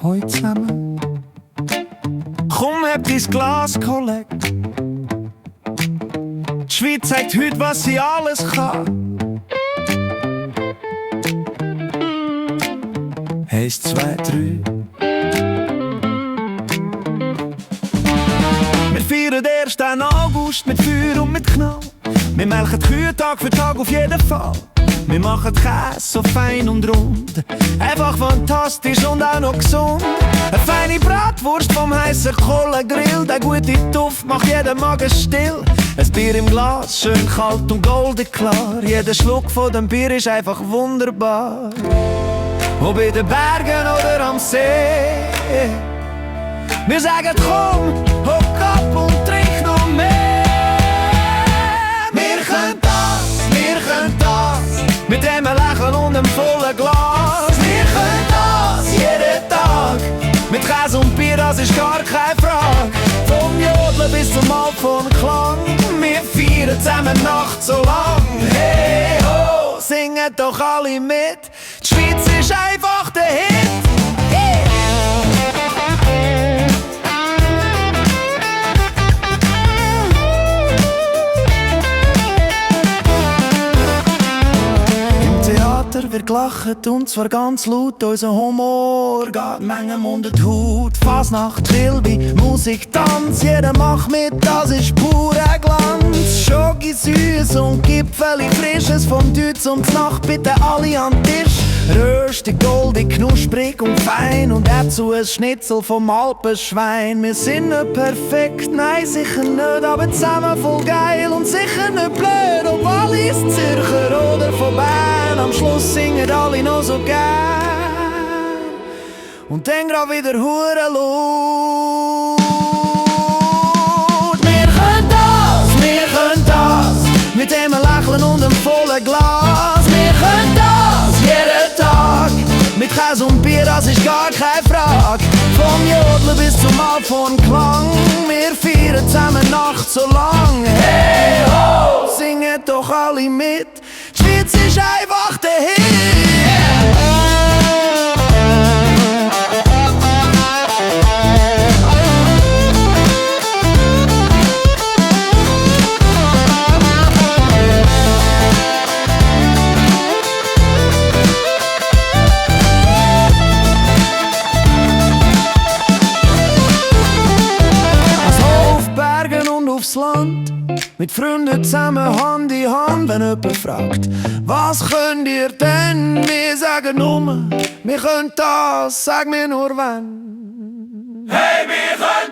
Hoi zusammen. Komm, hab dein Glas, Kollege. Die Schweiz zeigt heute, was sie alles kann. 1, 2, 3. Wir feiern den 1. August mit Feuer und mit Knall. Wir melken die Kühe Tag für Tag auf jeden Fall. Wir machen Käse so fein und rund, einfach fantastisch und auch noch gesund. Eine feine Bratwurst vom heissen Kohlegrill, der gute Duft macht jeden Magen still. Ein Bier im Glas, schön kalt und golden klar. Jeder Schluck von dem Bier ist einfach wunderbar. Ob in den Bergen oder am See, wir sagen komm, hock ab und trink noch mehr. Wir können das, mit dem Lächeln und dem vollen Glas. Wir können das jeden Tag, mit Käse und Bier, das ist gar keine Frage. Vom Jodeln bis zum Alphornklang, wir feiern zusammen Nacht so lang. Hey ho, singen doch alle mit, die Schweiz ist einfach der Hit. Wird gelacht und zwar ganz laut. Unser Humor geht Mengen unter die Haut. Fasnacht, Trilby, Musik, Tanz, jeder macht mit, das ist purer Glanz. Schoki süß und Gipfeli frisches vom Deutsch und Nacht, bitte alle an den Tisch. Röstig, goldig, knusprig und fein und dazu ein Schnitzel vom Alpenschwein. Wir sind nicht perfekt, nein sicher nicht, aber zusammen voll geil und sicher nicht blöd. Ob alles Zürcher oder von Bern, am Schluss singen alle noch so gern. Und dann grad wieder hure laut. Wir können das, mit dem Lächeln und dem vollen Glas. Wir können das jeden Tag, mit Käse und Bier, das ist gar keine Frage. Vom Jodeln bis zum Alphornklang, wir feiern zusammen Nacht so lang. Hey ho, singen doch alle mit, die Schweiz ist einfach der Hit. Aufs Land, mit Freunden zusammen Hand in Hand. Wenn jemand fragt, was könnt ihr denn? Wir sagen nur, wir können das, sag mir nur wann. Hey, wir können